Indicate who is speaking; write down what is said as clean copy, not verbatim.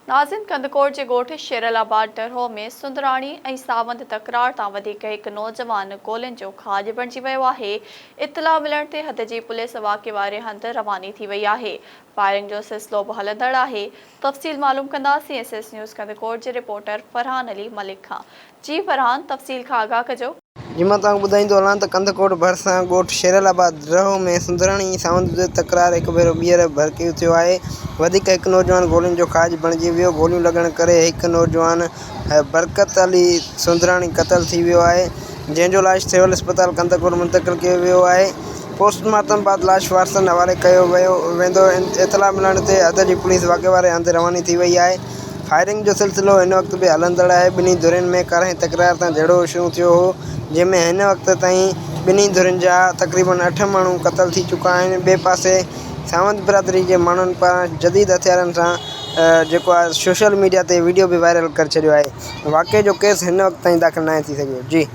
Speaker 1: ناظم ڪنڌڪوٽ جي ڳوٺ شيرل آباد ڊرهو ۾ سندراڻي ۽ ساوند تڪرار تان وڌيڪ هڪ نوجوان گولين جو کاڄ بڻجي ويو آهي، اطلاع ملڻ تي حد جي پوليس واقعي واري هنڌ رواني ٿي وئي آهي، فائرنگ جو سلسلو به هلندڙ آهي، تفصيل معلوم ڪنداسين ايس ايس نيوز ڪنڌڪوٽ جي رپورٽر فرحان علي ملڪ کان، جي فرحان تفصيل کان آگاهه ڪجو.
Speaker 2: جي مان توهان کي ٻڌائيندو هلان ته ڪنڌڪوٽ ڀرسان ڳوٺ شيرل آباد رهو ۾ سندراڻي ۽ ساوند جو تڪرار هڪ ڀيرو ٻيهر ڀڙڪي اٿيو آهي وڌيڪ هڪ نوجوان گولين جو کاڄ بڻجي ويو گوليون لڳڻ ڪري هڪ نوجوان برڪت علي سندراڻي قتل ٿي ويو آهي جنهن جو لاش سول اسپتال ڪنڌڪوٽ منتقل ڪيو ويو آهي پوسٽ مارٽم بعد لاش وارثن حوالي ڪيو ويو ويندو اطلاع ملڻ تي حد جي پوليس واقعي واري هنڌ رواني ٿي وئي آهي فائرنگ جو سلسلو هن وقت به هلندڙ آهي، ٻنهي ڌرين ۾ ڪارنهن تڪرار تان جهيڙو شروع ٿيو هو، جنهن ۾ هن وقت تائين ٻنهي ڌرين جا تقريبن اٺ ماڻهو قتل ٿي چڪا آهن، ٻئي پاسي ساوند برادري جي ماڻهن پاران جديد هٿيارن سان جيڪو آهي سوشل ميڊيا تي وڊيو به وائرل ڪري ڇڏيو آهي، واقعي جو ڪيس هن وقت تائين داخل ناهي ٿي سگهيو. جي.